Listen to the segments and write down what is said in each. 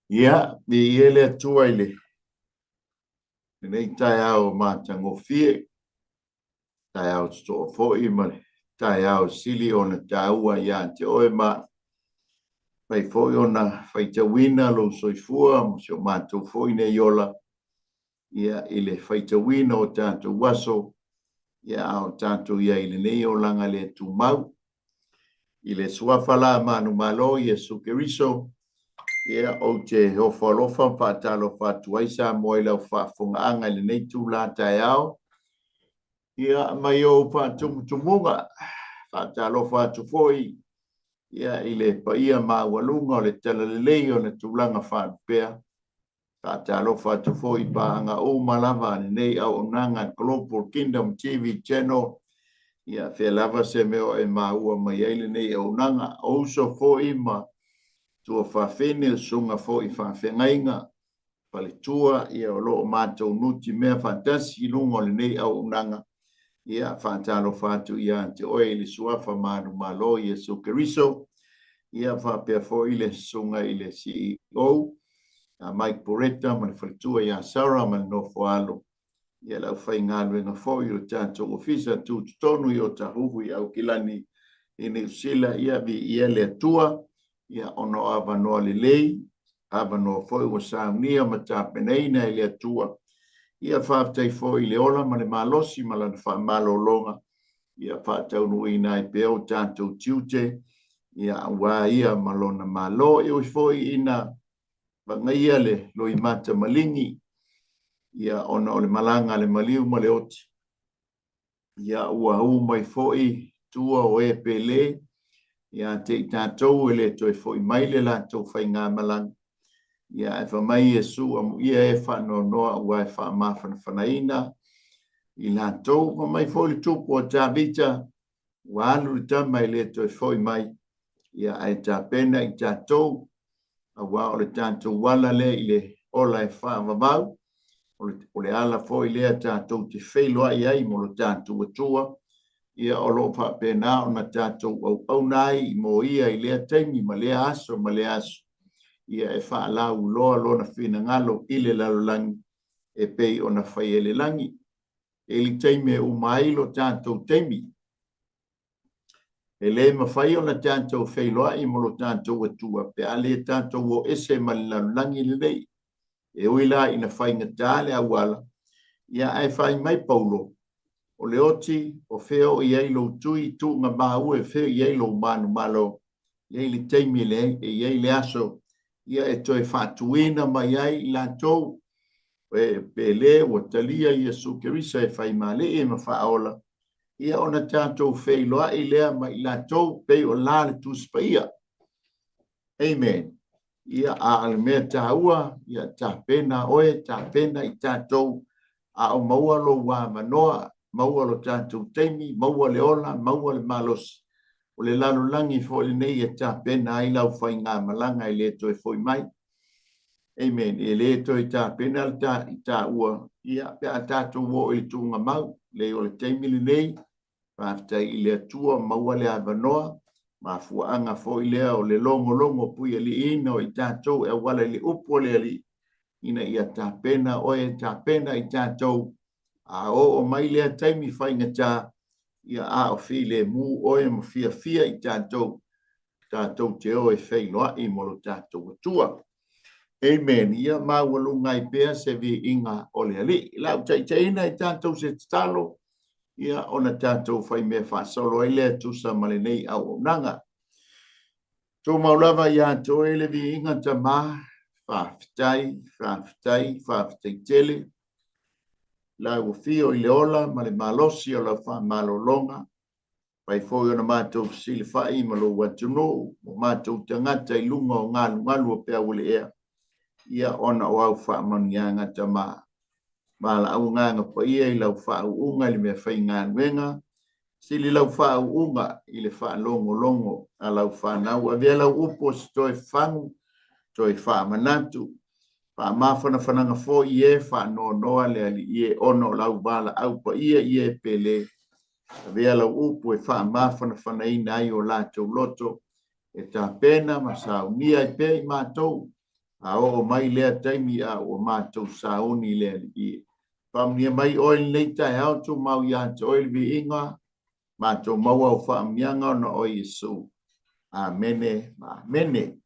Ia, viia le Atua i lenei taeao matagofie, taeao totoa foi ma le taeao sili ona taua ia te oe ma fai foi ona faitauina lou soifua ma si o matou foi nei ola, ia, i le faitauina o tatou aso, ia, a o tatou i ai i lenei olaga le tumau. I le suafa la manumalo Iesu Keriso, ia, ou te ofo alofa ma faatalofa atu ai Samoa i lau faafofogaaga i lenei itula taeao. Ia, mai ou faatumutumuga, faatalofa atu foi, ia, i le paia maualuga o le Talalelei i ona tulaga faalupea. Faatalofa atu foi i paaga uma lava a lenei auaunaga Global Kingdom TV Channel. Ia, fea lava se mea o e maua mai ai lenei auaunaga. O uso foi ma tuafafine, o susuga foi i faafeagaiga, faletua, ia o lo o matou nutimea faatasi i luga o lenei auaunaga. Ia, faatalofa atu ia te oe i le suafa manumalo Iesu Keriso. Ia, faapea foi le susuga i le CEO ia Mike Poretta ma le faletua ia Sarah ma le nofo alo, ia le aufaigaluega foi o le tatou ofisa tutotonu i Otahuhu i Aukilani i Niu Sila, ia viia le Atua, ia ona o avanoa lelei, avanoa foi ua saunia ma tapenaina e le Atua. Ia faafetai foi i le ola ma le malosi ma lana faamalologa, ia faataunuuina ai pea o tatou tiute, ia aua ia ma lona Malo. E ui foi ina vagaia le loimata maligi, ia ona o le malaga a le maliu ma le oti, ia ua u mai foi tua o e pele, ia te i tatou e le toe foi mai le latou faigamalaga. Ia ae fai mai Iesu, amuia e faanoanoa aua e faamafanafanaina i latou. Fai mai foi le tupu o Tavita, ua alu le tama e le toe foi mai, ia ae tapena i tatou, aua o le tatou ala lea i le ola e faavavau, o le ala foi lea tatou te feiloai ai mo lo tatou Atua, ia o lo o faapena ona tatou auauna ai mo ia i lea taimi ma lea aso ma lea aso, ia e faalauiloa lona finagalo i le lalolagi e pei ona fai e le lagi. E i le taimi e uma ai lo tatou taimi, e le mafai ona tatou feiloai mo lo tatou Atua pe a le tatou o ese ma le lalolagi lenei. E ui la ina faigata le auala, ia ae fai mai Paulo, o le oti o fea o i ai lou tui tuuga maua e fea i ai lou manumalo, e i ai le taimi e i ai le aso, ia e toe faatuina mai ai i latou e pele ua talia Iesu Keriso e faimalii ma faaola, ia ona tatou feiloai lea ma i latou pei o la le Tusi Paia. Amen. Ia, a o le mea taua, ia tapena oe, tapena i tatou, a o maua lou avanoa, maua lo tatou taimi, maua le ola, maua le malosi. O le lalolagi foi lenei e tapena ai lau faigamalaga e le toe foi mai. Amen. E le toe tapena le ta, i taua, ia, pe a tatou oo i le tuugamau. Leai, o le taimi lenei, faafetai i le Atua, maua le avanoa, mafuaaga foi lea o le logologo puialiiina o i tatou e auala i le upu a le Alii, ina ia tapena oe, tapena i tatou, a oo mai lea taimi faigata, ia a o filemu oe ma fiafia i tatou, tatou te o e feiloai mo lo tatou Atua. Amen. Ia maualuga ai pea se viiga o le Alii. Lau taitaiina i tatou se tatalo, ia ona tatou faimea faasolo ai lea tusa ma lenei auaunaga. Tumau lava ia te oe le viiga Tama, faafetai, faafetai, faafetai tele. Lau afio i le ola ma le malosi o lau faamalologa, Fai foi ona matou fesilafai ma lou atunuu, o matou tagata i luga o galugalu o peau o le ea, ia ona o au faamanuiaga Tama. Valaau agaga paia i lau faauuga i le mea faigaluega, sili lau faauuga i le faalogologo a lau fanau. Avea lau upu o se toe fagu, toe faamanatu, faamafanafanaga foi i e faanoanoa le Alii e ona o lau valaau paia i e pele. Avea lau upu e faamafanafanaina ai o latou loto. e tapena ma saunia ai pea i matou, a oo mai lea taimi a ua matou sauni i le Alii. Faamanuia mai oe i lenei taeao, tumau ia te oe le viiga, matou maua au faamanuiaga ona o Iesu. Amene ma amene.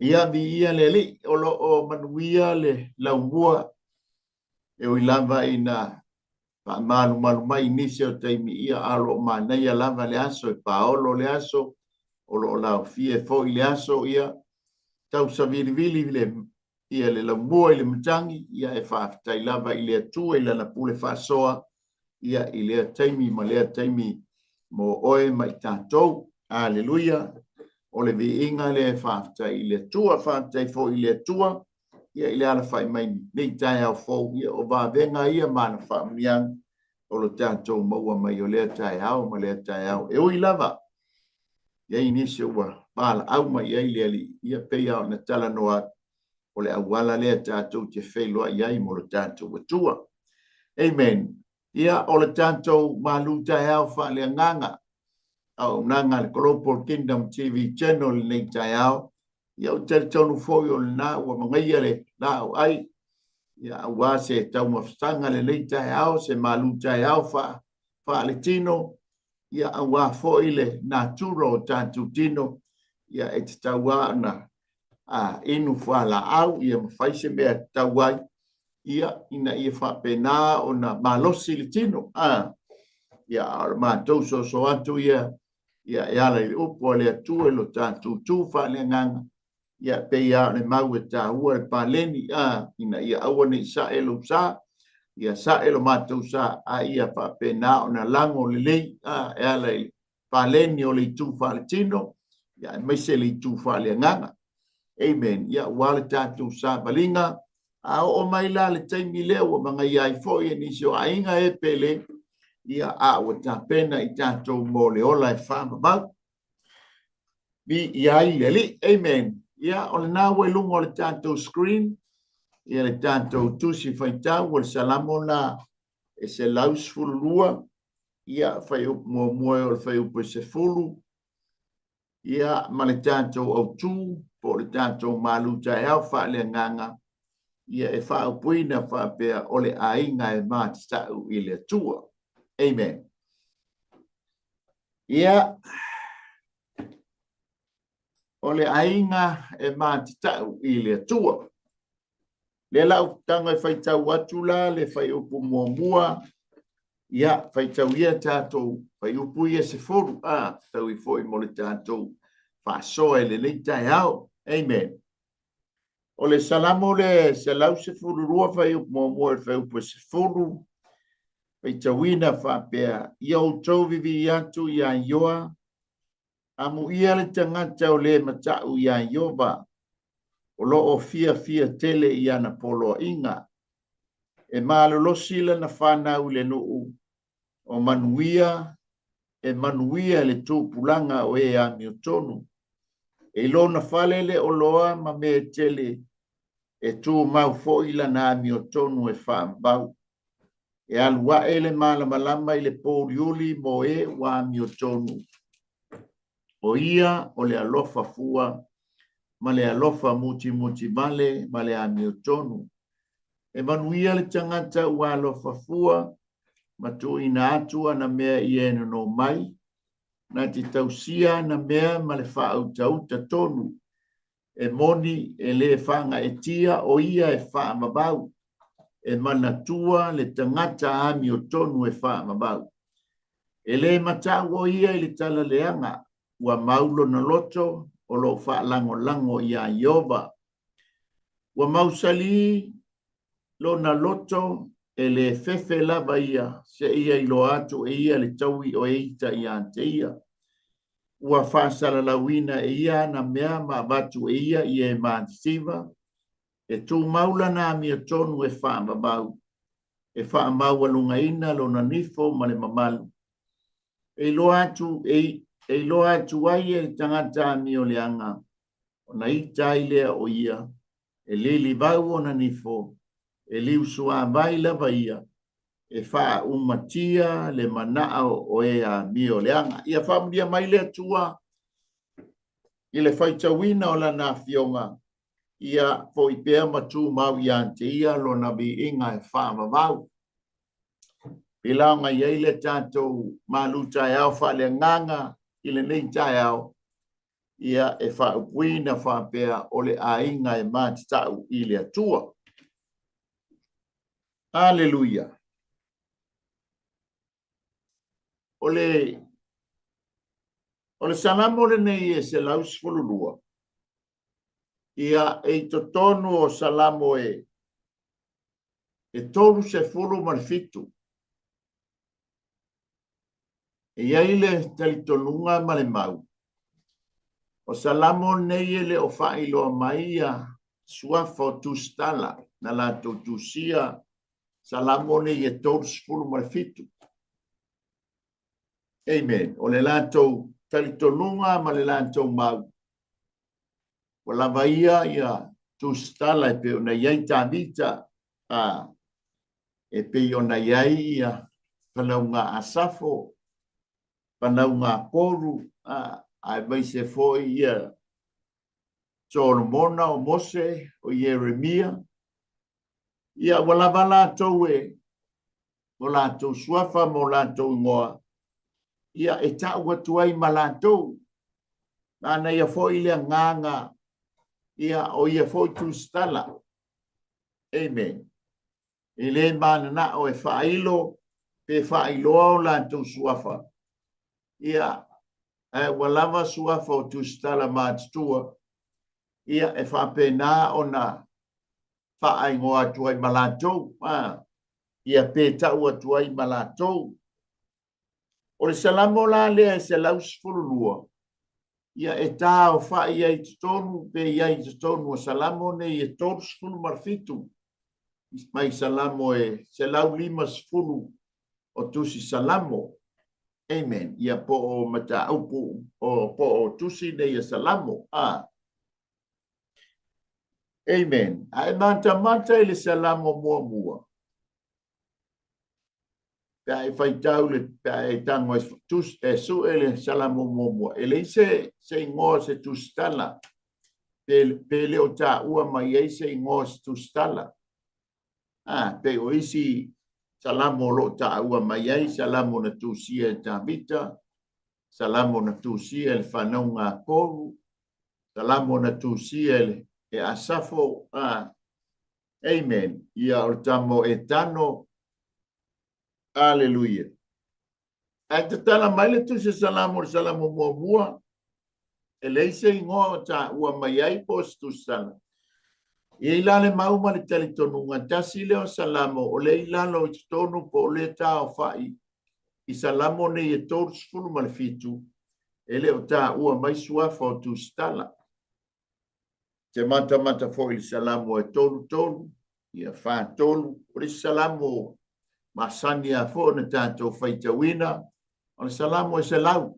Ia viia le Alii, o lo o manuia le laumua, e ui lava ina faamalumalu mai i nisi o taimi ia, a o lo o manaia lava le aso, e paolo le aso, o lo o laofie foi le aso, ia tausavilivili le ia le laumua i le matagi, ia e faafetai lava i le Atua i lana pule faasoa, ia i lea taimi ma lea taimi mo oe ma i tatou. Aleluia! O le viiga lea e faafetai i le Atua, faafetai foi i le Atua ia i le alafai mai nei taeao fou, ia o vavega ia ma ana faamanuiaga o lo tatou maua mai o lea taeao ma lea taeao. E ui lava i ai nisi ua valaau mai ai le Alii, ia pei lava ona talanoa atu, o le auala lea tatou te feiloai ai mo lo tatou Atua. Amen. Ia, o le tatou malu taeao faaleagaga, auaunaga a le Global Kingdom TV Channel i lenei taeao. Ia, ou te talitonu foi o lena ua magaia le laau ai, ia, aua se taumafataga lenei taeao, se malu taeao faaletino, ia, aua foi le natura o tatou tino, ia, e tatau lava ona inu fualaau, ia ma fai se mea e tatau ai, ia, ina ia faapena ona malosi le tino. Ia, a o le matou soso atu ia, ia, e ala i le upu a le Atua i lo tatou tu faaleagaga, ia, pei lava o le mau e taua le paleni, ina ia aua ne i sae lou sa, ia sae lo matou sa, a ia faapena ona lago lelei, e ala i le paleni o le itu faaletino, ia, aemaise le itu faaleagaga. Amen. Ia, ua le tatou savaliga, a oo mai la le taimi lea ua magaia ai foi e nisi o aiga e pele, ia, a ua tapena i tatou mo le ola e faavavau. Viia ai le Alii. Amen. Ia, o lena ua i luga o le tatou screen, ia le tatou tusi faitau o le Salamo la e 112, ia, fuaiupu muamua e o le fuaiupu e 10, ia, ma le tatou autu, po o le tatou malu taeao faaleagaga, ia, e faaupuina faapea, o le aiga e matatau i le Atua. Amen. Ia, o le aiga e matatau i le Atua. Lea la ou tago e faitau atu la le fuaiupu muamua, ia, faitau ia tatou fuaiupu ia 10, taui foi mo le tatou faasoa i lenei taeao. Amen. O le Salamo le 112 fuaiupu muamua i le fuaiupu e 10, faitauina faapea, ia outou vivii atu iā Ioa, Amuia le tagata o le matau iā Ieova, o lo o fiafia tele i ana poloaiga. E malolosi lana fanau i le nuu o manuia, e manuia le tupulaga o e amiotonu. E i lona fale le oloa ma mea tele, e tumau foi lana amiotonu e faavavau. E alu ae le malamalama i le pōuliuli mo e ua amiotonu. O ia o le alofa fua ma le alofa mutimutivale ma le amiotonu. E manuia le tagata ua alofa fua ma tuuina atu ana mea i e nono mai, na te tausia ana mea ma le faautauta tonu. E moni, e lē faagaeetia o ia e faavavau, e manatua le tagata amiotonu e faavavau. E lē matau o ia i le tala leaga, ua mau lona loto o lo o faalagolago iā Ieova. Ua mausali lona loto, e lē fefe lava ia, seia iloa atu e ia le taui o e ita iā te ia. Ua faasalalauina e ia ana mea ma avatu e ia i e matitiva, e tumau lana amiotonu e faavavau, e faamaualugaina lona nifo ma le mamalu. E iloa atu, e, e iloa atu ai e le tagata amioleaga, ona ita ai lea o ia, e lilivau ona nifo, e liusuavai lava ia, e faaumatia le manao o e amioleaga. Ia faamanuia mai le Atua. I le faitauina o Lana Afioga, ia foi pea ma tumau ia te Ia Lona viiga e faavavau. Pēlā ona i ai le tatou malu taeao faaleagaga i lenei taeao, ia e faaupuina faapea o le aiga e matatau i le Atua. Aleluia! O le O le Salamo lenei e 112, ia, e i totonu o Salamo e 37. E i ai le talitonuga ma le mau, o Salamo nei e le o faailoa mai ia suafa o tusitala na latou tusia Salamo nei e 37. Amen. O le latou talitonuga ma le latou mau, ua lava ia ia tusitala e pei ona i ai Tavita, a, e pei ona i ai ia fanauga Asafo, fanauga Koru, a, aemaise foi ia Solomona, o Mose, o Ieremia. Ia, ua lava latou e o latou suafa ma o latou igoa, ia e tau atu ai ma latou. Manaia foi le agaga, ia o ia foi tusitala. Amen. E le mananao e faailo pe faailoa o latou suafa. Ia, ae ua lava suafa o tusitala matutua, ia e faapena ona faaigoa atu ai ma latou, a, ia pe tau atu ai ma latou. O le Salamo la lea e 112, ia e taaofai ai i totonu pe i ai i totonu o Salamo nei e 37, mai Salamo e 150 o Tusi Salamo. Amen. Ia po o mataupu o po o tusi nei e Salamo. A. Amen. A e matamata i le Salamo muamua, pe a e faitau le, pe a e tago e, tus, e sue le Salamo muamua, e leai se, se igoa o se tusitala, pe, pe le o taua mai ai se igoa o se tusitala. Ah, pei o isi Salamo o lo o taua mai ai, Salamo na tusia e Tavita, Salamo na tusia e le whanauga a Koru, Salamo na tusia e, le, e Asafo, ah, amen. Ia o le tama o Etano, aleluia. Ae tatala mai le tusi Salamo le Salamo muamua, e leai se igoa o taua mai ai po o se tusisala. E i ai la le mau ma le talitonuga, tasi lea o Salamo o lea i lalo i totonu po o lea taaofai i Salamo nei e 37, e le o taua mai suafa o tusitala. Te matamata foi i le Salamo e 33, ia 43, o le isi Salamo masani lava foi ona tatou faitauina, o le Salamo e 100.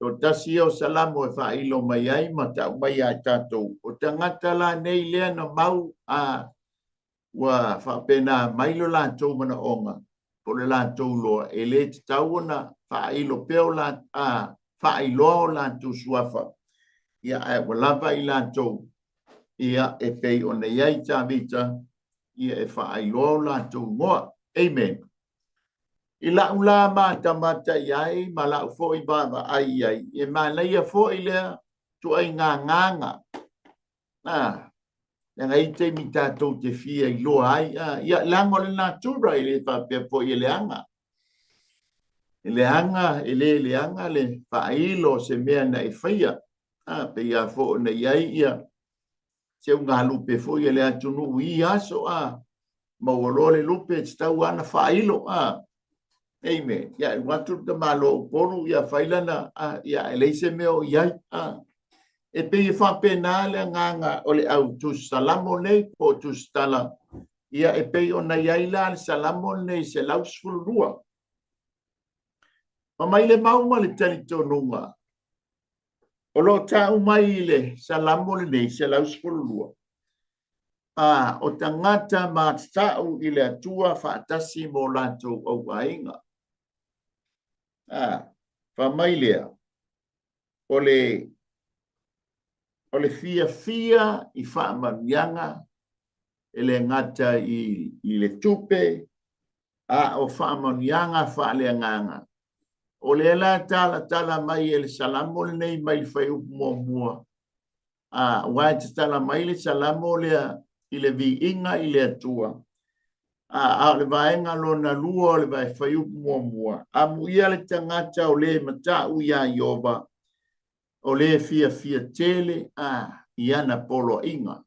O tasi ia o Salamo e faailo mai ai ma tau mai ia i tatou, o tagata la nei lea na mau a ua faapena mai lo latou manaoga po o le latou loa, e le tatau ona faailo pea o la, a, faailoa o latou suafa, ia, ae ua lava i latou, ia, e pei ona i ai Tavita, ia, e faailoa o latou igoa. Amen. I lau la matamata i ai ma lau foi vaavaai i ai, e manaia foi lea tuaiga agaga. Ah, leaga i taimi tatou te fia iloa ai, ah, ia, leaga o le natura e le faapea foi e leaga. E leaga, e le leaga le faailo o se mea na e faia. Ah, pei lava foi ona i ai ia se ugalupe foi a le atunuu i ia aso, a, maua loa le lupe e tatau lava ona faailo, a. Amen. Ia, e alu atu le tamaloa Upolu, ia fai lana, a, ia, e leai se mea o i ai, a. E pei e faapena le agaga o le au tusi salamo nei, po o tusitala, ia, e pei ona i ai la le salamo lenei 112. Fai mai le mau ma le talitonuga, O lo o tau mai i le Salamo lenei 112, a o tagata matatau i le Atua faatasi ma o latou auaiga. A, fai mai lea, o le O le fiafia i faamanuiaga e le gata i le tupe, a o faamanuiaga faaleagaga. O lea la e talatala mai e le Salamo lenei mai le fuaiupu muamua, aua e tatala mai le Salamo lea i le viiga i le Atua, a o le vaega lona lua o le fuaiupu muamua, amuia le tagata o le mata'u iā Ieova, o le fiafia tele i ana poloaiga.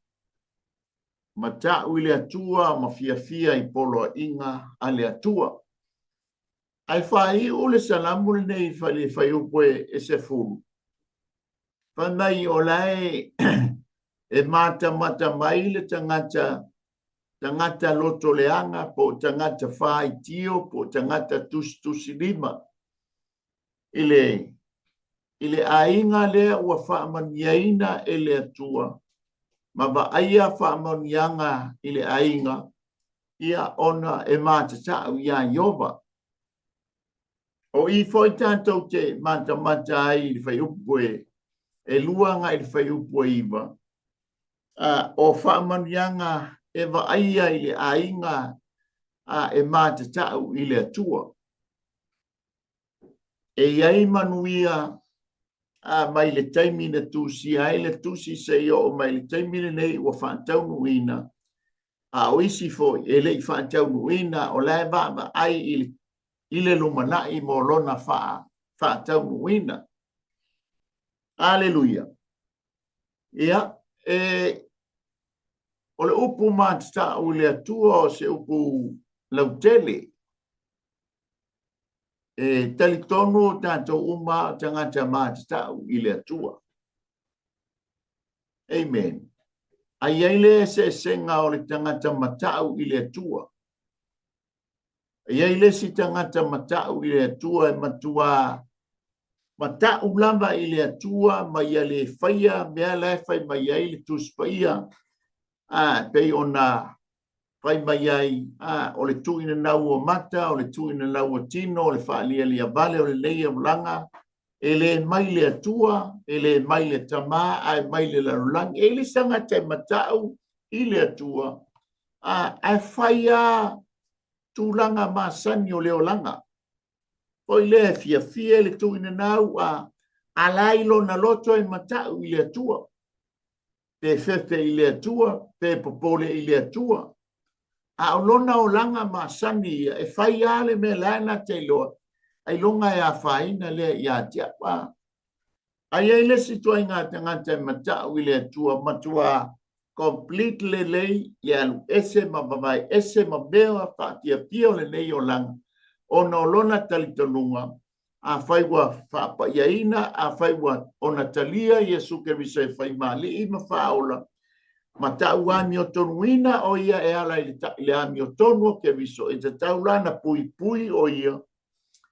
Mata'u i le Atua ma fiafia i poloaiga a le Atua. Ae faaiu le Salamo lenei i le fuaiupu e 10, fai mai o la e matamata mai le tagata, tagata loto leaga, po o tagata faitio, po o tagata tusitusilima i le aiga lea ua faamanuiaina e le Atua, ma vaaia faamanuiaga i le aiga, ia ona e matatau iā Ieova. O i foi tātou te matamata ai i le fuaiupu e 2 agai i le fuaiupu e 9, o faamanuiaga e vaaia i le aiga e matatau i le Atua. E i ai manuia mai le taimi na tusia ai le tusi seia oo mai le taimi lenei ua faataunuuina, a o isi foi e le i faataunuuina, o la e vaavaai i le lumanai mo lona faataunuuina. Aleluia. Ia, o le upu matatau i le Atua o se upu lautele. E talitonu tātou uma o tagata matatau i le Atua. Amen. Ai ai le eseesega o le tagata matau i le Atua. Ai ai le isi tagata matau i le Atua e matua matau lava i le Atua ma ia le faia mea la e fai mai ai le Tusi Paia, pei ona fai mai ai, o le tuuinanau o mata, o le tuuinanau o tino, o le faalialia vale o lenei olaga, e le mai le Atua, e le mai le Tama, ae mai le lalolagi. E le tagata e matau i le Atua, ae fai a tulaga masani o le olaga. Foi lea fiafia le tuuinanau, a la i lona loto e matau i le Atua. Pe fefe i le Atua, pe popole i le Atua. A o lona olaga masani ia, e fai a le mea la na te iloa, ailoga e afaina lea ia te au. Ai ai le si tuaiga tagata e matau i le Atua, matua complete lelei, le alu ese ma vavae ese ma mea faafiafia o lenei olaga, ona o lona talitonuga, afai ua faapaiaina, afai ua ona talia Iesu Keriso e faimali'i ma faaola, ma ta'u amiotonuina o ia e ala i le amiotonu o Keriso, e tatau la na puipui o ia,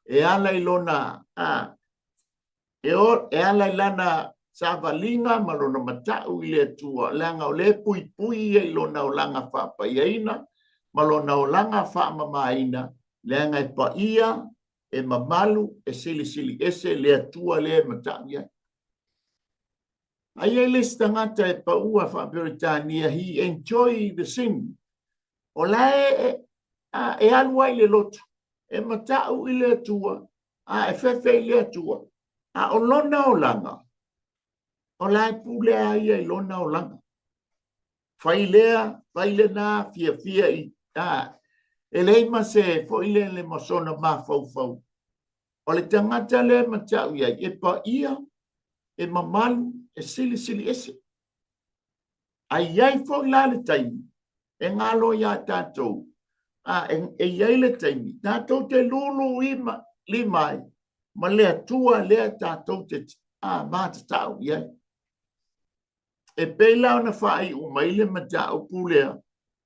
e ala i lona, e ala i lana savaliga ma lona matau i le Atua, leaga o le puipui ia i lona olaga faapaiaina, ma lona olaga faamamaina, leaga e paia, e mamalu, e silisili ese le Atua lea e matau i ai. Ai ai le isi tagata e paua faa-Peretania, he enjoy the sin. O la e alu ai le lotu, e matau i le Atua, a e fefe i le Atua. A o lona olaga, o la e pule a ia i lona olaga. Fai lea, fai lena, fiafia i, e leai ma se foi le le masona mafaufau. O le tagata le matau i ai, e paia, e mamalu, e silisili ese. Ai ai foi la le taimi, e ngalo ia tātou, e iai le taimi, tātou te lulu lima ai, ma le Atua lea tātou te matatau i ai. E pei la ona faaiu mai le mataupu lea,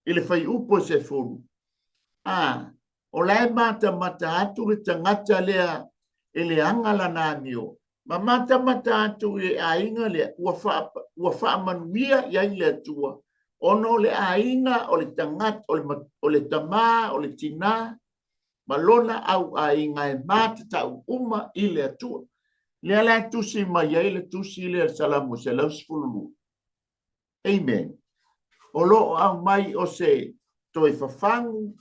i le fuaiupu e 10, o la e matamata atu le tagata lea e leaga lana amio, ma matamata atu i le aiga lea, ua faamanuia i ai le Atua, ona o le aiga o le tagata, o le tamā, o le tinā, ma lona au aiga e matatau uma i le Atua. Lea la e tusi mai ai le tusi lea le Salamo 112. Amen. O lo o aumai o se toe fafagu,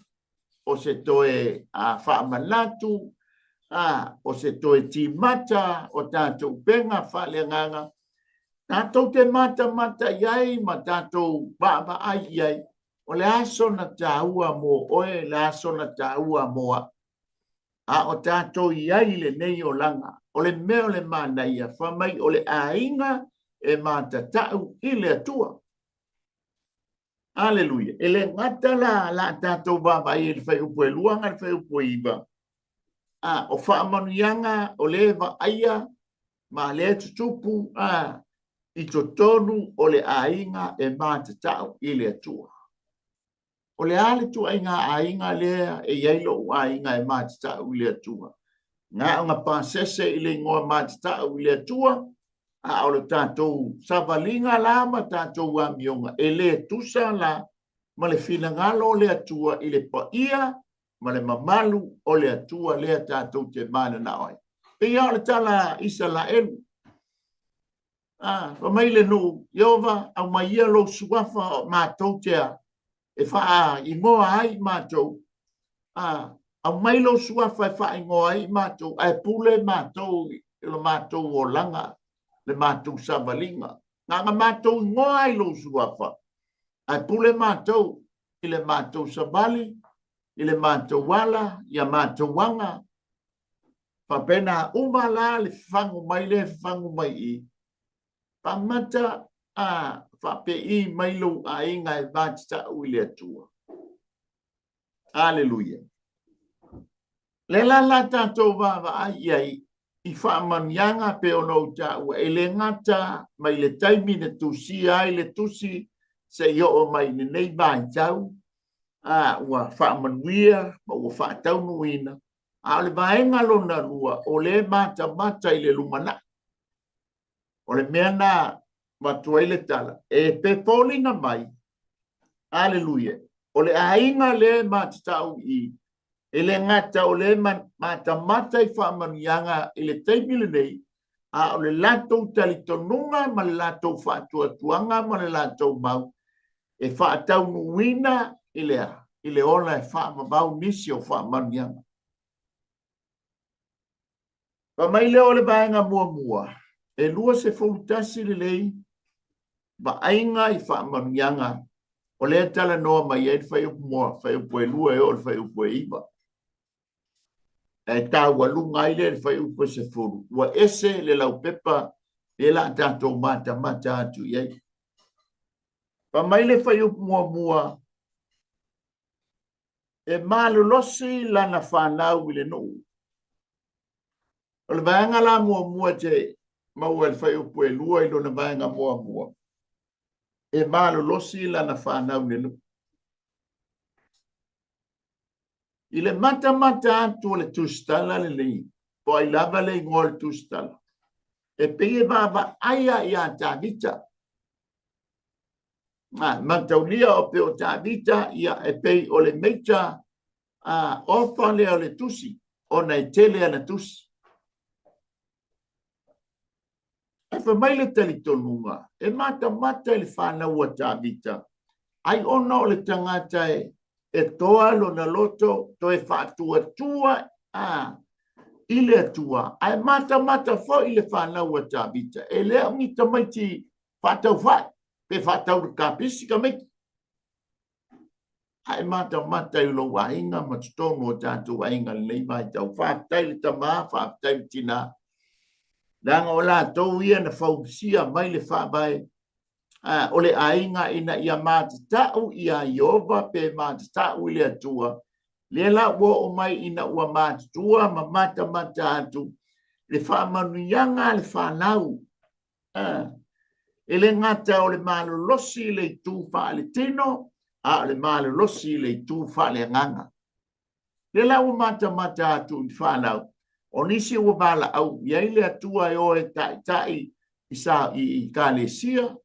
o se toe faamanatu, o se toe timata o tatou upega faaleagaga, tatou te matamata i ai ma tatou vaavaai i ai, o le a sona taua mo oe, le a sona taua mo au. A o tatou i ai i lenei olaga, o le mea o le manaia, fai mai o le aiga e matatau i le Atua. Aleluia. E le gata la la tatou vaavaai i le fuaiupu e 2 agai le fuaiupu e 9, a o faamanuiaga o lea e vaaia ma lea e tutupu a i totonu o le aiga e matatau i le Atua. O le a le ituaiga aiga lea e i ai lou aiga e matatau i le Atua? Na ona pasese i le igoa matatau i le Atua, a o le tatou savaliga la ma tatou amioga e le tusa la ma le finagalo o le Atua i le paia ma le mamalu o le Atua lea tatou te mananao ai. Pei lava o le tala a Isaraelu. Fai mai le nuu, Ieova, aumai ia lou suafa o matou te a, e faaigoa ai matou. Aumai lou suafa e faaigoa ai matou, ae pule matou i lo matou olaga, le matou savaliga. Na ona matou igoa ai lou suafa, ae pule matou i le matou savali, i le matou ala, i a matou aga. Faapena uma la le fafagu mai lea fafagu mai i faamata a faapei mai lou aiga e matatau i le Atua. Aleluia. Le la la tatou vaavaai i ai i faamanuiaga pe ona ou taua e le gata mai le taimi na tusia ai le tusi seia oo mai i lenei vaitau, a ua faamanuia ma ua faataunuuina. A o le vaega lona lua, o lea e matamata i le lumanai. O le mea na avatu ai le tala, e pefoliga mai, aleluia, o le aiga lea e matatau i, e le gata o lea e matamata i faamanuiaga i le taimi lenei, a o le latou talitonuga ma le latou faatuatuaga ma le latou mau, e faataunuuina i le a? I le ola e faavavau nisi o faamanuiaga. Fai mai lea o le vaega muamua, e 21 lelei vaaiga i faamanuiaga o lea e talanoa mai ai le fuaiupu mua, fuaiupu e 2 e oo i le fuaiupu e 9. E taualuga ai lea i le fuaiupu e 10, ua ese le laupepa lea la tatou matamata atu i ai. Fai mai le fuaiupu muamua, e malolosi lana fanau i le nuu. O le vaega la muamua te maua i le fuaiupu e 2 i lona vaega muamua, e malolosi lana fanau i le nuu. I le matamata atu o le tusitala lenei, po ai lava le igoa o le tusitala, e pei e vaavaai lava ia Tavita. Mataulia o pei o Tavita, ia, e pei o le meita ofa lea o le tusi, ona e tele ana tusi. Ae fai mai le talitonuga, e matamata i le fanau a Tavita, ai ona o le tagata e toa lona loto, toe faatuatua i le Atua, ae matamata foi le fanau a Tavita, e le o ni tamaiti faataufai, pe faatau le kapisi tamaiti. Ae matamata i lou aiga ma totonu o tatou aiga lenei vaitau. Faafetai le tama, faafetai le tina. Leaga o latou ia na fausia mai le faavae o le aiga ina ia matatau ia Ieova pe matatau i le Atua. Lea la ua oo mai ina ua matutua ma matamata atu le faamanuiaga a le fanau. E le gata o le malolosi i le itu faaletino, a o le malolosi i le itu faaleagaga. Lea la ua matamata atu i fanau, o nisi ua valaau i ai le Atua e o e taitai i sa i ekalesia,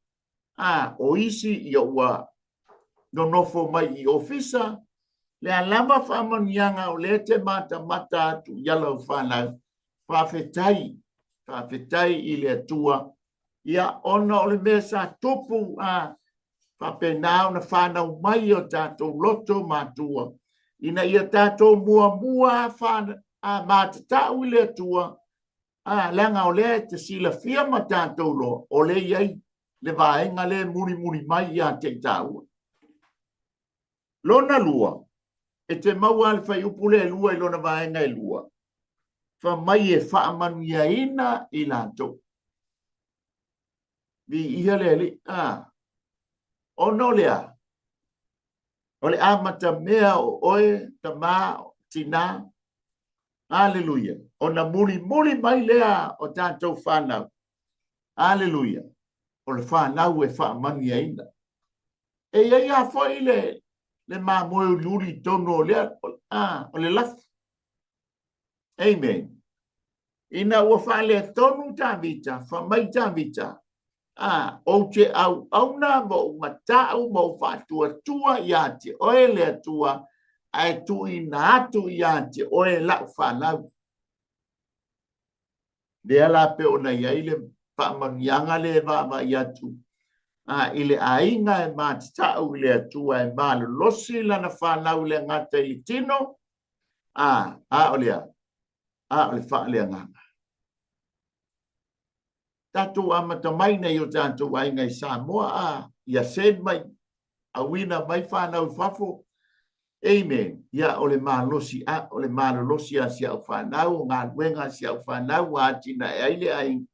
o isi ia ua nonofo mai i ofisa, lea lava faamanuiaga o lea te matamata atu i lau fanau. Faafetai, faafetai i le Atua. Ia, ona o le mea sa tupu Faapena ona fanau mai o tatou loto matua, ina ia tatou muamua matatau i le Atua, leaga o lea e te silafia ma tatou loa, o lea i ai le vaega lea e mulimuli mai ia te i tāua. Lona lua, e te maua le fuaiupu lea e lua i lona vaega e lua, fa mai e faamanuiaina i latou. Viia le Alii. Ona o lea, o le amatamea o oe, tamā, tinā, aleluia, ona mulimuli mai lea o tatou fanau, aleluia, o le fanau e faamanuiaina. E i ai lava foi le mamoe uliuli i totonu o lea, o le lafu. Amen. Ina ua faaletonu Tavita, fa mai Tavita, ou te auauna ma ou matau ma ou faatuatua ia te oe le Atua, ae tuuina atu ia te oe lau fanau. Lea la pe ona i ai le faamanuiaga lea e vaavaai atu i le aiga e matatau i le Atua e malolosi lana fanau i le gata i le tino, a o lea, a o le faaleagaga. Tatou amata mai nei o tatou aiga i Samoa, ia send mai, auina mai fanau i fafo. Amen. Ia o le malosi, o le malolosi a si au fanau, o galuega a si au fanau, ua atinae ai le aiga.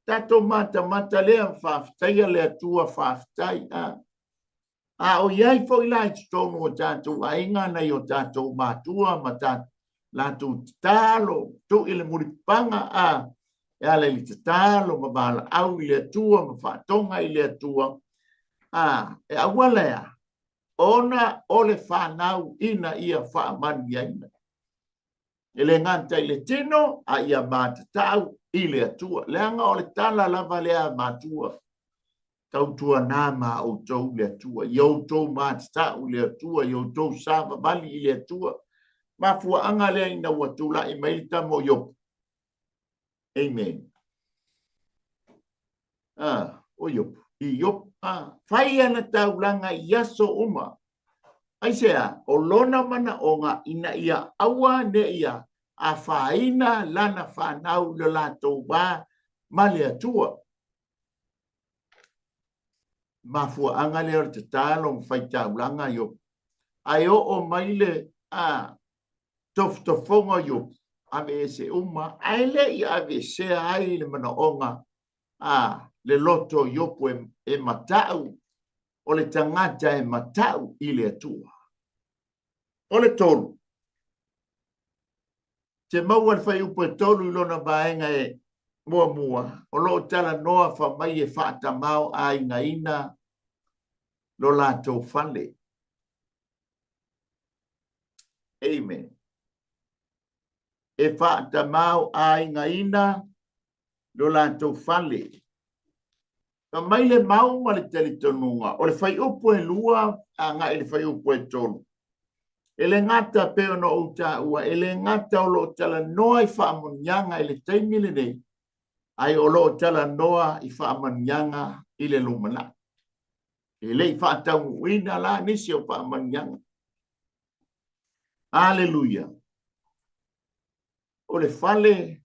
Tatou matamata lea, faafetaia le Atua, faafetai. A o i ai foi la i totonu o tatou aiga nai o tatou matua ma latou tatalo, tuu i le mulipapaga, e ala i le tatalo ma valaau i le Atua ma faatoga i le Atua, e auala ea, ona o le fanau ina ia faamanuiaina. E le gata i le tino, a ia matatau i le Atua. Leaga o le tala lava lea matua, tautuana ma outou le Atua, i outou matatau i le Atua, i outou savavali i le Atua. Mafuaaga lea ina ua tulai mai le tama o Iopu. Amen. O Iopu, i Iopu, fai ana taulaga i aso uma. Aisea, o lona manaoga ina ia aua ne ia afaina lana fanau i lo latou va ma le Atua. Mafuaaga lea o le tatalo ma fai taulaga Iopu. Ae oo mai le tofotofoga o Iopu, ave ese uma, ae le i avesea ai le manaoga le loto o Iopu e matau, o le tagata e matau i le Atua. O le tolu, te maua le fuaiupu e tolu i lona vaega e muamua, o loo talanoa fa mai e faatamao aigaina lo latou fale. Amen. E faatamao aigaina lo latou fale. Fa mai le mau ma le talitonuga, o le fuaiupu e lua agai i le fuaiupu e tolu. E le gata pe ona ou taua, e le gata o loo talanoa i faamanuiaga i le taimi lenei, ai o loo talanoa i faamanuiaga i le lumanai. E le i faataunuuina la nisi o faamanuiaga. Aleluia. O le fale,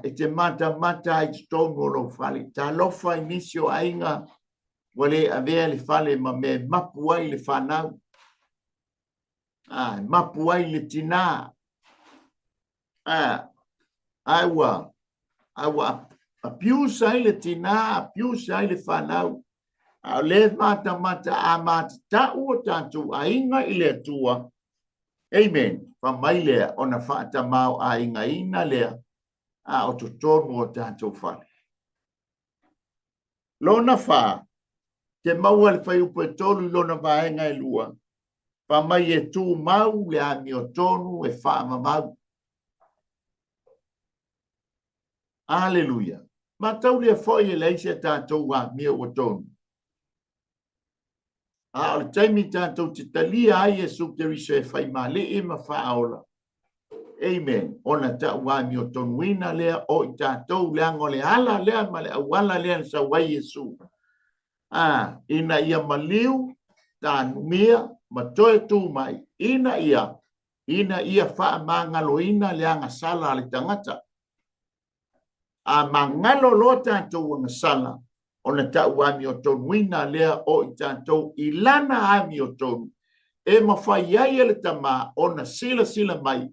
e te matamata ai totonu o lou fale. Talofa i nisi o aiga ua le avea le fale ma mea e mapu ai le fanau. Mapu ai le tinā. Ai ua abuse ai le tinā, abuse ai le fanau. A o le matamata a matatau o tatou aiga i le Atua. Amen. Fa mai lea ona faatamao aigaina lea a o totonu o tatou fale. Lona fa, te maua le fuaiupu e tolu i lona vaega e lua, fa mai e tumau le amiotonu e faamamau. Aleluia. Mataulia foi e leai se tatou amio ua tonu. A o le taimi tatou te talia ai Iesu Keriso e faimalii ma faaola. Amen. Ona tau amiotonuina lea o i tatou, leaga o le ala lea ma le auala lea na sau ai Iesu. A, ina ia maliu, tanumia, ma toe tu mai, ina ia, ina ia faamagaloina le agasala a le tagata. A magalo loa tatou agasala, ona tau amiotonuina lea o i tatou i lana amiotonu, e mafai ai e le Tama ona silasila mai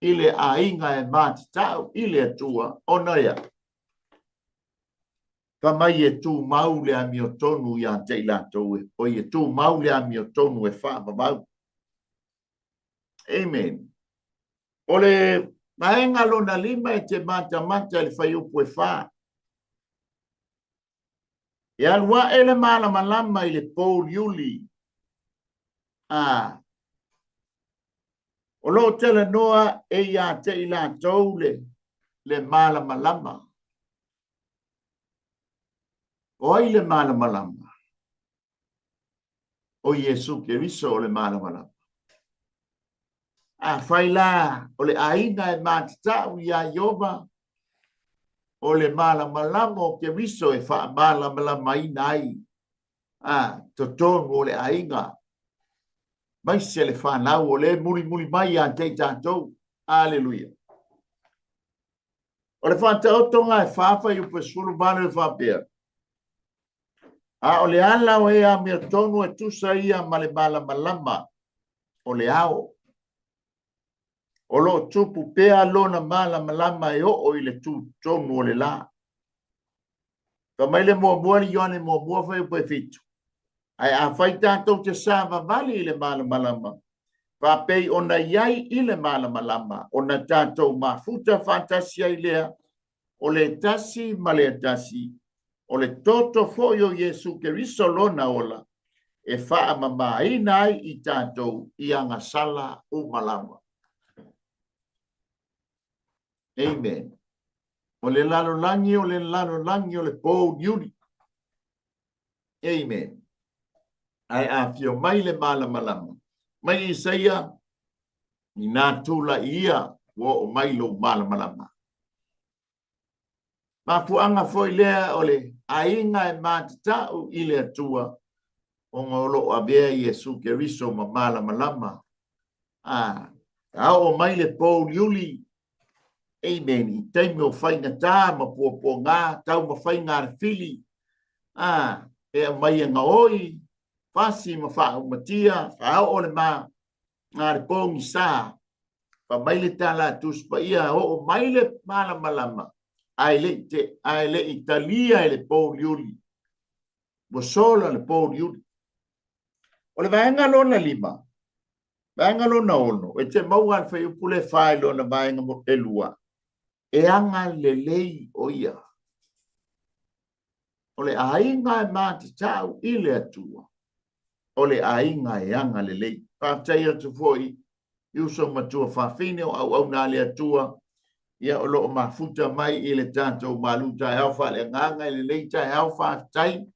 i le aiga e matatau i le Atua, ona ia fai mai e tumau le amiotonu ia te i latou, oi e tumau le amiotonu e faavavau. Amen. O le vaega lona lima e te matamata i le fuaiupu e 4. E alu ae le malamalama i le pouliuli. A, o lo o talanoa e ia te i latou le malamalama. O ai le malamalama? O Iesu Keriso o le malamalama. Afai la o le aiga e matatau iā Ieova, o le malamalama o Keriso e faamalamalamaina ai a totonu o le aiga, maise le fanau o le mulimuli mai ia te i tatou. Aleluia. O le faataotoga e 4 fuaiupu e 18 e faapea, a o le ala o e amiotonu e tusa ia ma le malamalama o le ao, o lo o tupu pea lona malamalama e oo i le tutonu o le la. Fai mai le muamua le Ioane muamua fuaiupu e 7. Ae afai tatou te savavali i le malamalama, faapei ona i ai i le malamalama, ona tatou mafuta faatasi ai lea, o le tasi ma le tasi, o le toto foi o Iesu Keriso lona ola, e faamamaina ai i tatou i agasala uma lava. Amen. O le lalolagi, o le lalolagi o le pouliuli. Amen. Ae afio mai le malamalama. Mai Isaia, ina tulai ia, ua oo mai lou malamalama. Mafuaaga foi lea o le aiga e matatau i le Atua, ona o lo o avea Iesu Keriso ma malamalama. A, a oo mai le pouliuli, amen, i taimi o faigata ma puapuaga, taumafaiga a le fili, a, e aumai e gaoi, fasi ma faaumatia, faaoo le ma, a le pogisa, fai mai le tala a Tusi Paia, oo mai le malamalama, ae le i talia e le pouliuli, ua sola le pouliuli. O le vaega lona 5, vaega lona 6, e te maua le fuaiupu le 4 i lona vaega e 2, e agalelei o ia. O le aiga e matatau i le Atua, o le aiga e agalelei. Faafetai atu foi i uso matua fafine o auauna a le Atua, ia o lo o mafuta mai i le tatou malu taeao faaleagaga i lenei taeao. Faafetai,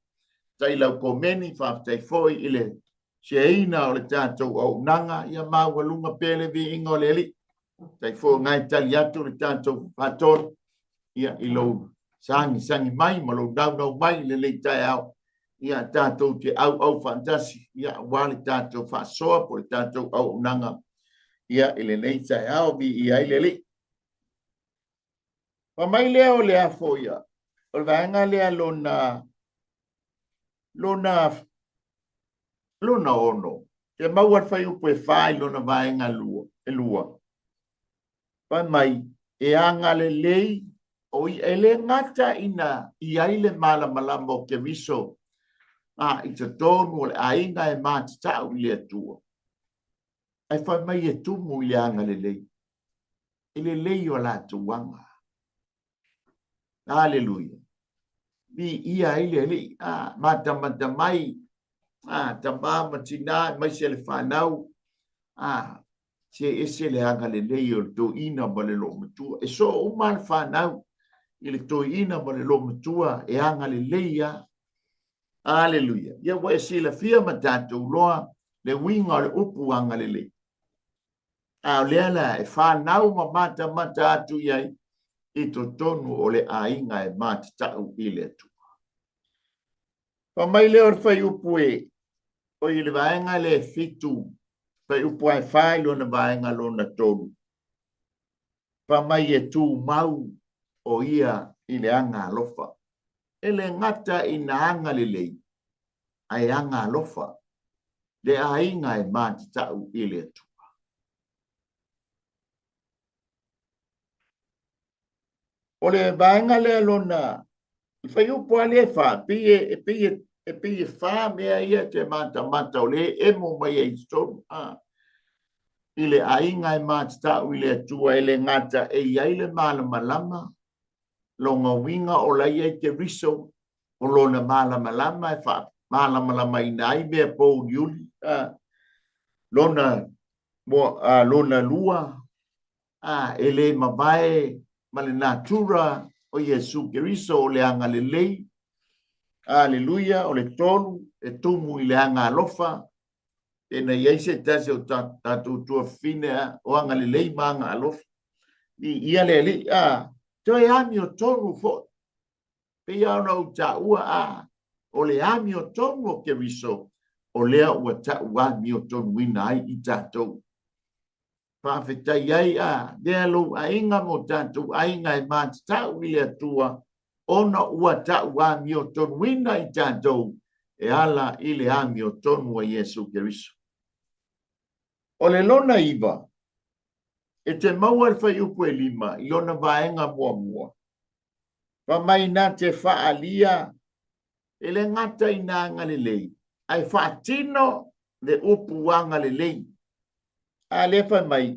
faafetai lau komeni, faafetai foi i le seaina o le tatou auaunaga, ia maualuga pea le viiga o le Alii. Faafetai foi ngai tali atu le tatou faatonu, ia i lou sagisagi mai ma lou naunau mai i lenei taeao, ia tatou te auau faatasi, ia aua le tatou faasoa po le tatou auaunaga, ia i lenei taeao, viia ai le Alii. Fai mai lea o le afo ia, o le vaega lea lona 6, e maua le fuaiupu e 4 i lona vaega e 2. Fai mai, e agalelei o ia, e le gata ina i ai le malamalama o Keriso, a i totonu o le aiga e matatau i le Atua. Ae fai mai e tumu i le agalelei, e lelei o latou aga. Aleluia. Viia ai le Alii, a matamata mai, a tama ma tina aemaise le fanau, a se ese le agalelei o le toeaina ma le loomatua. E soo uma le fanau i le toeaina ma le loomatua e agalelei a. Aleluia. Ia ua e silafia ma tatou loa le uiga o le upu agalelei. A o lea la e fanau ma matamata atu i ai i totonu o le aiga e matatau i le Atua. Fai mai lea o le fuaiupu e, o i le vaega lea e fitu, fuaiupu ae fa i lona vaega lona tolu. Fai mai e tumau o ia i le aga alofa. E le gata ina agalelei, ae aga alofa le aiga e matatau i le Atua. O le vaega lea lona, i fuaiupu lava lea e fa, pei e, e pei e, e pei e fa mea ia e te matamata o lea e emo mai ai i totonu, a, i le aiga e matatau i le Atua e le gata e i ai le malamalama, lona uiga o la e i ai Keriso, o lona malamalama e faamalamalamaina ai mea pouliuli, a, lona, mo, a, lona lua, a, e le mavae ma le natura o Iesu Keriso o le agalelei, aleluia, o le tolu, e tumu i le aga alofa, pe na i ai se tasi o tatou tuafafine a, o agalelei ma aga alofa. I ia le Alii, a, toe amiotonu foi. Pei lava ona ou taua, a, o le amiotonu o Keriso, o lea ua tau amiotonuina ai i tatou. Faafetai ai a lea lou aiga ma o tatou aiga e matatau i le Atua, ona ua tau amiotonuina i tatou e ala i le amiotonu a Iesu Keriso. O le lona iva, e te maua le fuaiupu e lima i lona vaega muamua, fai mai na te faaalia e le gata ina agalelei, ae faatino le upu agalelei. A lea fai mai,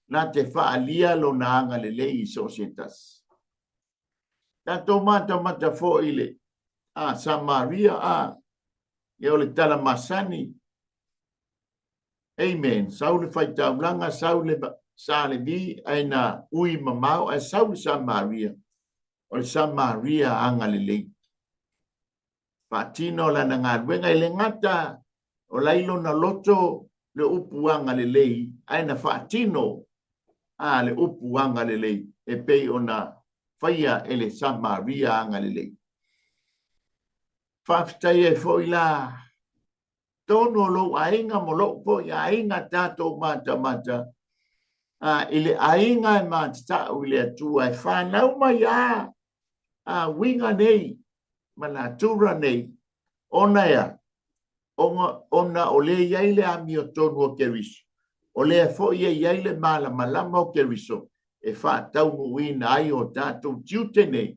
na te faaalia lona agalelei i so o se tasi. Tatou matamata foi i le a Samaria, a ia o le tala masani. Amen. Sau le faitaulaga, sau le sa Levi, ae na ui mamao, ae sau le Samaria. O le Samaria agalelei. Faatino lana galuega e le gata o la i lona loto le upu agalelei, ae na faatino a le upu agalelei e pei ona faia e le Samaria agalelei. Faafetai ai foi la tonu o lou aiga ma lou foi aiga tatou matamata a, i le aiga e matatau i le Atua e fanau mai a a uiga nei ma natura nei, ona e a? Ona, ona o lea i ai le amiotonu o Keriso, o lea foi e i ai le malamalama o Keriso e faataunuuina ai o tatou tiute nei,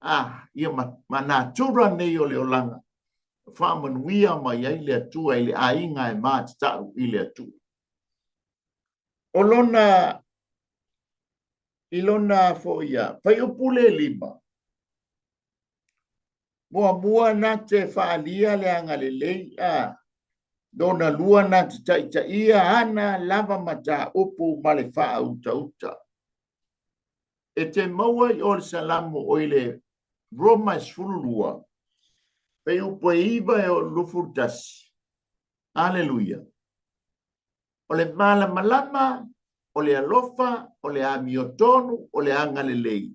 a, ia ma, ma natura nei o le olaga, faamanuia mai ai le Atua i le aiga e matatau i le Atua. O lona, i lona foi ia, fuaiupu le lima, muamua na te faaalia le agalelei, a, lona lua na te taitaia ana lava mataupu ma le faautauta. E te maua i o le Salamo o i le Roma e 12, fuaiupu e iva e oo i le 21. Aleluia. O le malamalama, o le alofa, o le amiotonu, o le agalelei.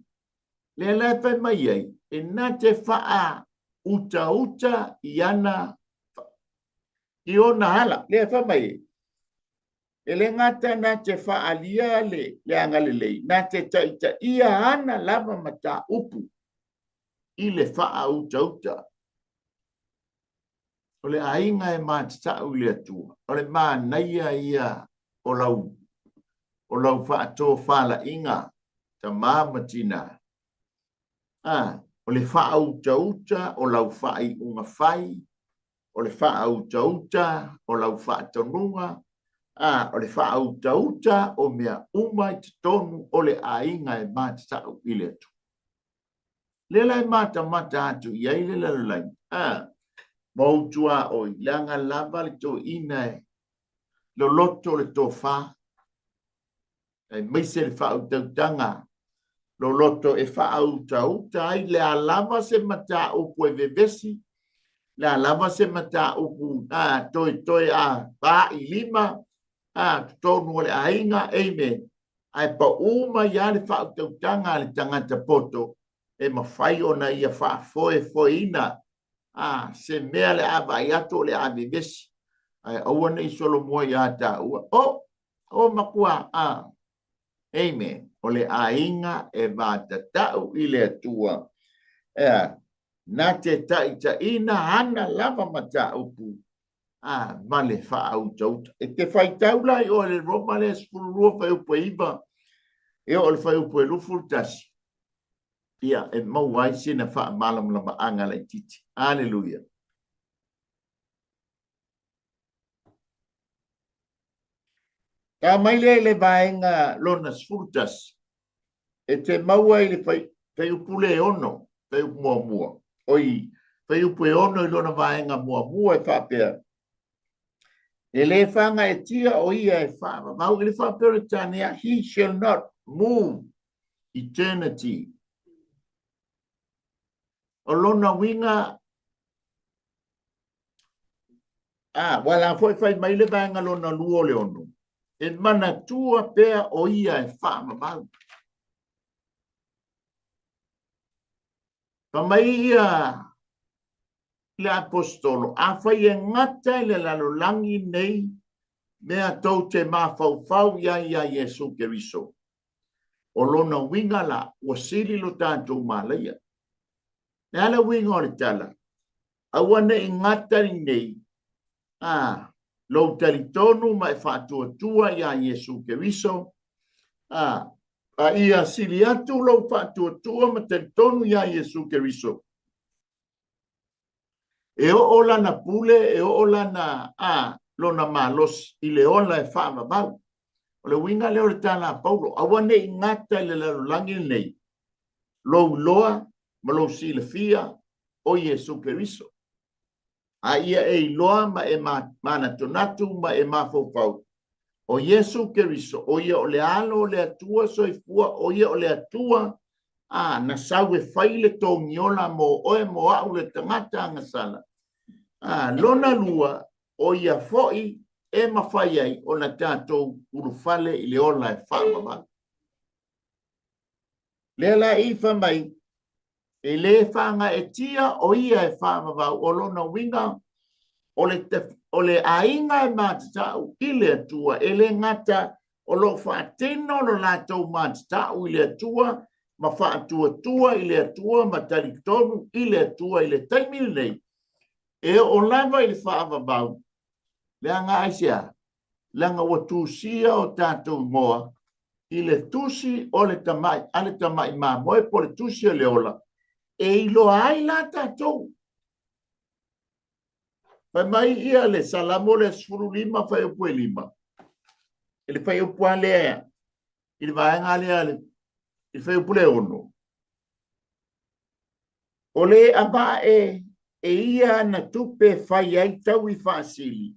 Lea la e fai mai ai, e na te faautauta i ana i ona ala. Lea e fai mai ai, e le gata na te faaalia le, le agalelei, na te taitaia ana lava mataupu i le faautauta. O le aiga e matatau i le Atua, o le manaia ia o lau, o lau faatofalaiga, tama ma tina. A, o le faautauta o lau faaiuga fai, o le faautauta o lau faatonuga, a, o le faautauta o mea uma i totonu o le aiga e matatau i le Atua. Lea la e matamata atu i ai le lalolagi, a, ma ou tuaoi, leaga lava le toeaina e loloto le tofa, aemaise le faautautaga loloto e faautauta ai le a lava se mataupu e vevesi, le a lava se mataupu a toetoe a paai lima, a totonu o le aiga, amen. Ae pau mai lava le faautautaga a le tagata poto e mafai ona ia faafoefoeina A, se mea le a vaai atu o le a vevesi, ae aua ne i solomua iā tāua. O, o makua, a, amen. O le aiga e vatatau i le Atua. Ea, na te taitaiina ana lava mataupu a, ma le faautauta. E te faitau la i oe le Roma lea 12 fuaiupu e 9 e oo i le fuaiupu e 21, ia, e maua ai sina faamalamalamaga laitiiti. Aleluia. Ta mai lea i le vaega lona 11, e te maua i le fuaiupu le 6, fuaiupu muamua. Oi, fuaiupu e 6 i lona vaega muamua e faapea, e le fagaetia o ia e faavavau i le faa-Peretania, he shall not move eternity. O lona uiga, a, ua la foi fai mai le vaega lona lua o le 6, e manatua pea o ia e faavavau. Fai mai ia le aposetolo, afai e gata i le lalolagi nei mea tou te mafaufau i ai iā Iesu Keriso, o lona uiga la, ua sili lo tatou malaia. Le a le uiga o le tala? Aua ne i gata i nei, a, lou talitonu ma e faatuatua iā Iesu Keriso, a, a ia sili atu lou faatuatua ma talitonu iā Iesu Keriso. E oo lana pule, e oo lana, a, lona malosi i le ola e faavavau. O le uiga lea o le tala a Paulo, aua ne i gata i le lalolagi lenei lou iloa ma lou silafia o Iesu Keriso. A ia e iloa ma e manatunatu ma e mafaufau, o Iesu Keriso, o ia o le Alo o le Atua soifua, o ia o le Atua, a, na sau e fai le togiola mo oe mo a'u le tagata agasala. A, lona lua, o ia foi e mafai ai ona tatou ulufale i le ola e faavavau. Lea la i fai mai, e le faagaeetia o ia e faavavau, o lona uiga, o le, o le aiga e matatau i le Atua, e le gata o lo o faatino lo latou matatau i le Atua ma faatuatua i le Atua ma talitonu i le Atua i le taimi lenei, e oo lava i le faavavau, leaga aisea? Leaga ua tusia o tatou igoa i le tusi o le tamai, a le tamai mamoe po o le tusi o le ola, e iloa ai la tatou. Fai mai ia le Salamo le 15 fuaiupu e 5, i le fuaiupu lava lea, i le vaega lea, i le fuaiupu le 6, o le ava'e e ia ana tupe e fai ai taui faasili,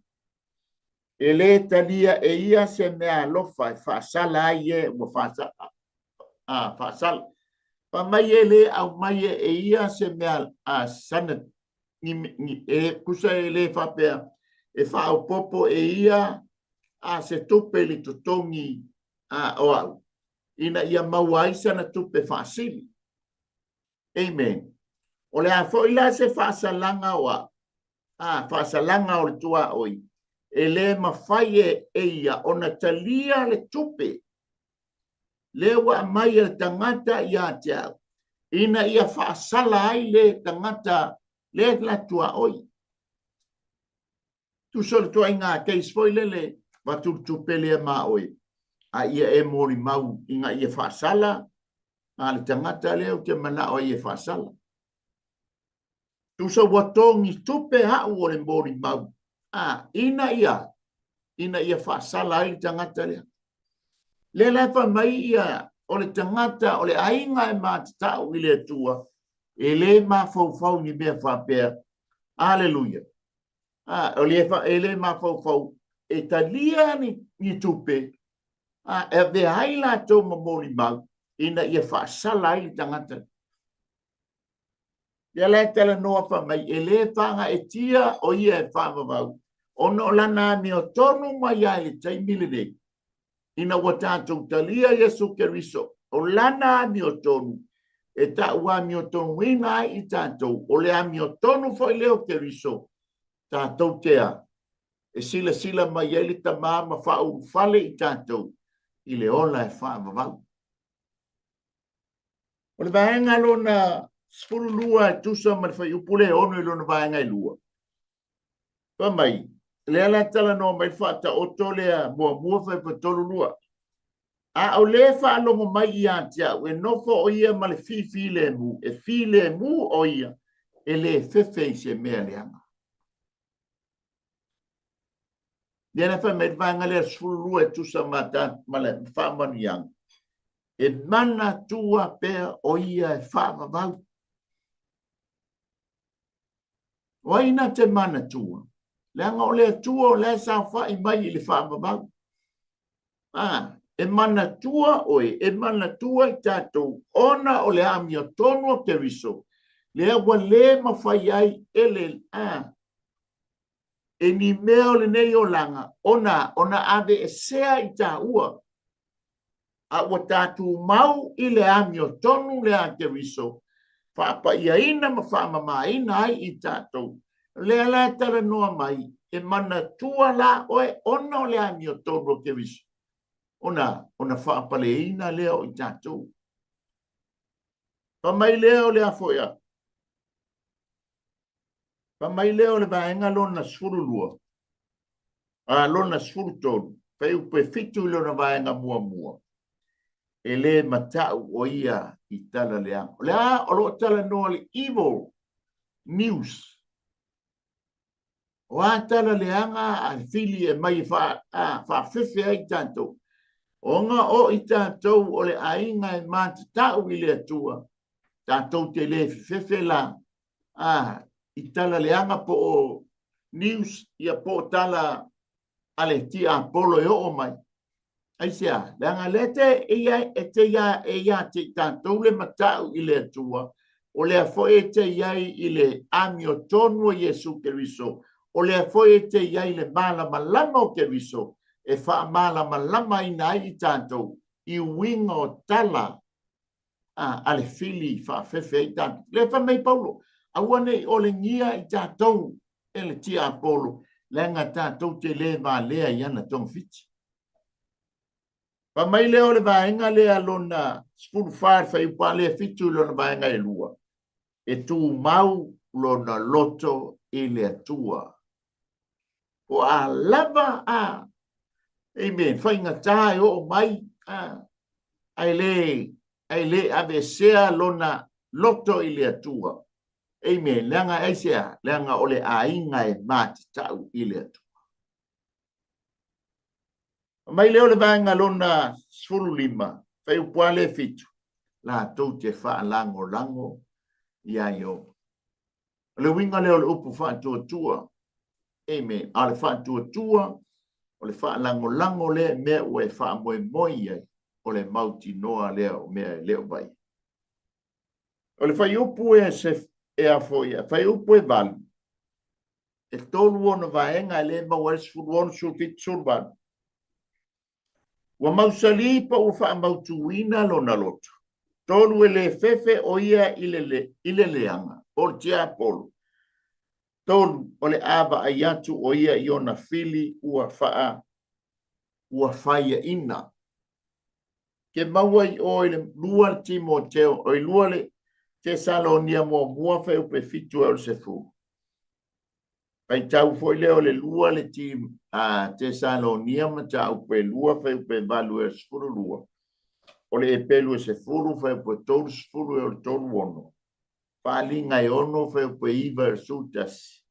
e lē talia e ia se mea alofa e faasala ai e ua faasala. Fai mai e lē aumai e ia se mea sana e tusa e lē faapea e faaopoopo e ia a se tupe i le totogi o au ina ia maua ai sana tupe faasili. Amen. O le a foi la se faasalaga o au, a, faasalaga o le tuaoi, e lē mafai e ia ona talia le tupe lea ua aumai e le tagata ia te au, ina ia faasala ai le tagata lea la tuaoi. Tusa o le ituaiga case foi lele, avatu le tupe lea ma oe, a ia e molimau ina ia faasala a le tagata lea ou te manao ai e faasala. Tusa ua togi tupe a'u o le molimau, a, ina ia, ina ia faasala ai le tagata lea. Lea la e fai mai ia, o le tagata, o le aiga e matatau i le Atua, e lē mafaufau i ni mea faapea. Aleluia. A, o le, e lē mafaufau e talia ni, ni tupe, a, e avea ai latou ma molimau ina ia faasala ai le tagata. Lea la e talanoa fai mai, e lē fagaetia o ia e faavavau, ona o lana amiotonu mai lava i le taimi lenei, ina ua tatou talia Iesu Keriso, o lana amiotonu E ta'u amiotonuina ai i tatou, o le amiotonu foi lea o Keriso, tatou te a, e silasila mai ai le Tama ma faaulufale i tatou i le ola e faavavau. O le vaega lona 12 e tusa ma le fuaiupu lea e 6 i lona vaega e 2. Fai mai, lea la talanoa mai le faataoto lea muamua fuaiupu e 3 2. A o lē faalogo mai ia te au e nofo o ia ma le fifilemu, e filemu o ia, e lē fefe i se mea leaga. Lea la fai mai le vaega lea 12 e tusa ma, ta, ma le faamanuiaga. E manatua pea o ia e faavavau. O ai na te manatua? Leaga o le Atua o la e saofai mai i le faavavau. A, e manatua oe, e manatua i tatou, ona o le amiotonu o Keriso, lea ua lē mafai ai e le, a, e ni mea o lenei olaga ona, ona aveesea i taua, a ua tatumau i le amiotonu lea a Keriso, faapaiaina ma faamamaina ai i tatou. O lea la e talanoa mai, e manatua la oe ona o le amiotonu o Keriso, ona, ona faapaleina lea o i tatou. Fai mai lea o le a foi a. Fai mai lea o le vaega lona 12, a lona 13, fuaiupu e 7 i lona vaega muamua, e lē mata'u o ia i tala leaga. O le a? O lo o talanoa le evil news. O a tala leaga a fili e mai e faafefe ai tatou, ona o i tatou o le aiga e matata'u i le Atua, tatou te lē fefefe la a i tala leaga po o news ia po o tala a le tiapolo e oo mai. Aisea? Leaga lea te ia e te ia e ia te i tatou le mata'u i le Atua, o lea foi e te i ai i le amiotonu o Iesu Keriso, o lea foi e te i ai le malamalama o Keriso e faamalamalamaina ai i tatou i uiga o tala a, a le fili faafefe ai tatou. Lea fai mai Paulo, aua ne i olegia i tatou e le tiapolo, leaga tatou te lē valea i ana togafiti. Fai mai lea o le vaega lea lona 14 le fuaiupu lava lea 7 i lona vaega e 2, e tumau lona loto i le Atua. O a lava a, amen, faigata e oo mai, a, ae lē, ae lē aveesea lona loto i le Atua. Amen. Leaga aisea? Leaga o le aiga e matatau i le Atua. Mai lea o le vaega lona 15, fuaiupu lava lea 7, latou te faalagolago iā Ieova. O le uiga lea o le upu faatuatua. Amen. A o le faatuatua, o le faalagolago lea i mea ua e faamoemoe i ai, o le mautinoa lea o mea e le o vaaia. O le fuaiupu e se e a foi, fuaiupu e 8, e 3 ona vaega e le maua ai le 16, 17, 18. Ua mausali po ua faamautuina lona loto. 3 e lē fefe o ia i le, i le leaga, po o le tiapolo. 3 o le a vaai atu o ia i ona fili ua faa, ua faiaina. Ke maua i o i le 2 le Timoteo, oi 2 le Tesalonia muamua fuaiupu e 7 e o le 10. Faitau foi lea o le 2 le Tesalonia mataupu e 2 fuaiupu e 8 e o le 12. O le Eperu e 10 fuaiupu e 30 e o le 36. Faaaliga e 6 fuaiupu e 9 e o le 11.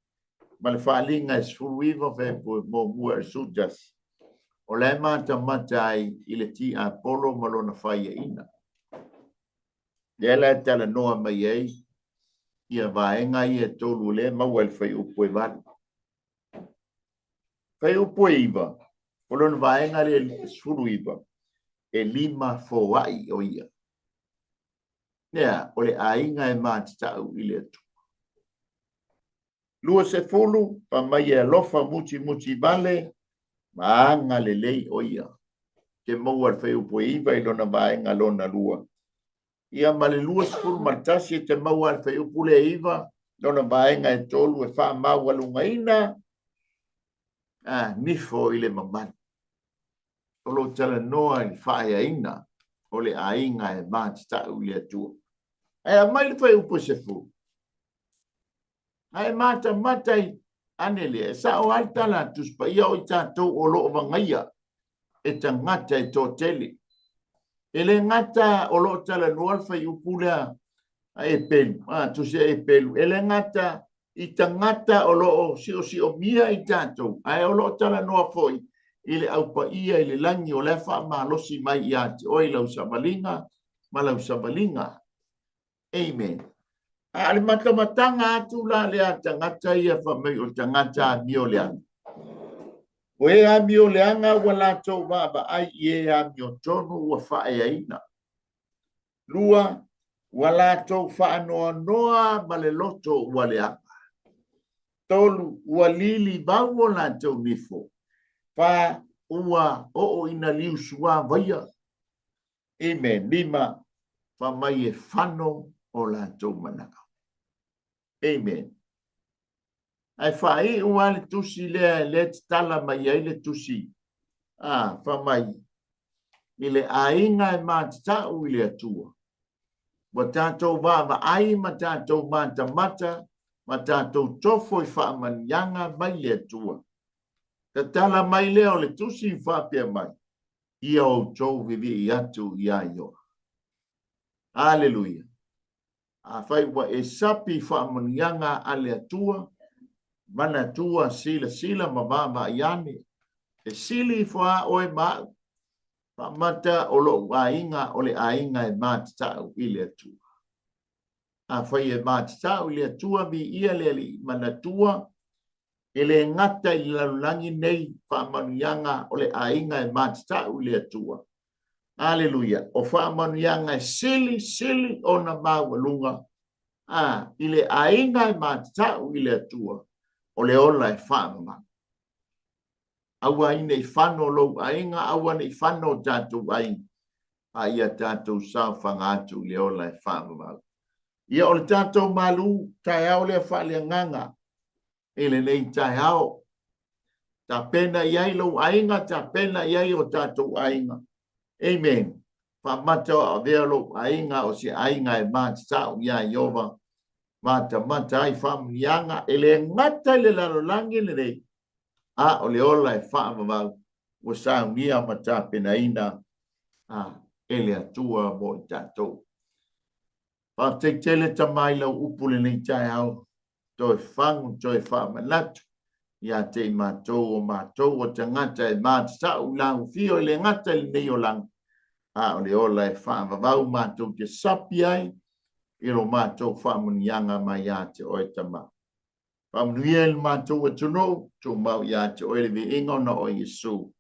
Ma le Faaaliga e 19 fuaiupu e 1 e o le 11. O la e matamata ai i le tiapolo ma lona faiaina. Lea la e talanoa mai ai ia vaega ia e 3 lea e maua i le fuaiupu e 8. Fuaiupu e 9, o lona vaega lea e 19, e 5 foai o ia. Lea, o le aiga e matatau i le Atua. 20, fai mai e alofa mutimuti vale ma agalelei o ia. Ke maua le fuaiupu e 9 i lona vaega lona 2. Ia ma le 21 e te maua le fuaiupu lea e 9 lona vaega e 3 e faamaualugaina nifo i le mamalu. O lo o talanoa i le faaeaina o le aiga e matatau i le Atua. Ae aumai le fuaiupu e 10. Ae matamata i ane lea, e sao lava le tala a Tusi Paia o i tatou o lo o vagaia e tagata e toatele. E le gata o lo o talanoa le fuaiupu lea a Epelu, a Tusi a Epelu, e le gata i tagata o lo o siosiomia i tatou, ae o lo o talanoa foi i le au paia i le lagi o la e faamalosi mai ia te oe i lau savaliga ma lau savaliga. Amen. A o le matamataga atu la lea a tagata ia fai mai o tagata amioleaga. O e amioleaga ua latou vaavaai i e amiotonu ua faaeaina. 2, ua latou faanoanoa ma le loto ua leaga. 3, ua lilivau o latou nifo. 4, ua oo ina liusuavaia. Amen. 5, fai mai e fano o latou manao. Amen. Ae faaiu lava le tusi lea, lea e tatala mai ai le tusi, a, fai mai, i le aiga e matatau i le Atua, ua tatou vaavaai ma tatou matamata ma tatou tofo i faamanuiaga mai le Atua. Tatala mai lea o le tusi faapea mai, ia outou vivii atu iā Ioa. Aleluia! Afai ua e sapi i faamanuiaga a le Atua, manatua, silasila ma vaavaai ane, e sili ifo a oe ma au, faamata o lou aiga o le aiga e matatau i le Atua. Afai e matatau i le Atua, viia le Alii, manatua, e le gata i le lalolagi nei faamanuiaga o le aiga e matatau i le Atua. Aleluia! O faamanuiaga e sili sili ona maualuga a i le aiga e matatau i le Atua, o le ola e faamama. Aua ai ne i fano lou aiga, aua ne i fano o tatou aiga, a ia tatou saofaga atu i le ola e faamama. Ia o le tatou malu taeao lea faaleagaga i lenei taeao. Tapena i ai lou aiga, tapena i ai o tatou aiga. Amen. Faamata o avea lou aiga o se aiga e matatau iā Ieova, matamata ai faamanuiaga e le gata i le lalolagi lenei, a o le ola e faavavau ua saunia ma tapenaina e le Atua mo i tatou. Faafetai tele Tama i lau upu lenei taeao, toe fagu, toe faamanatu ia te i matou o matou o tagata e matatau i laufio e le gata i lenei olaga, a o le ola e faavavau matou te sapi ai i lo matou faamanuiaga mai ia te oe Tama. Faamanuia i le matou atunuu, tumau ia te oe le viiga ona o Iesu.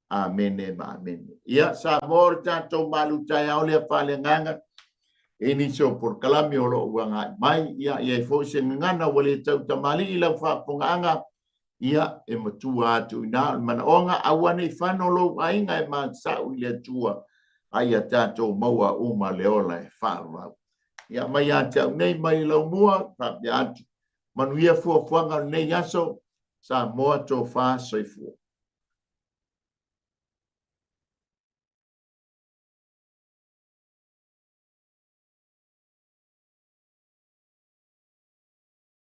Amene ma amene. Ia, Samoa o le tatou malu taeao lea faaleagaga, i nisi o polokalame o lo o ua agai mai, ia, i ai foi se gagana ua le tau tamalii i lau faafofogaaga, ia, e matua atu i ina o le manaoga, aua ne i fano lou aiga e matasau i le Atua, a ia tatou maua uma le ola e faavavau. Ia, mai ia te au nei, mai i lau mua, faapea atu, manuia fuafuaga o lenei aso, Samoa, tofa, soifua.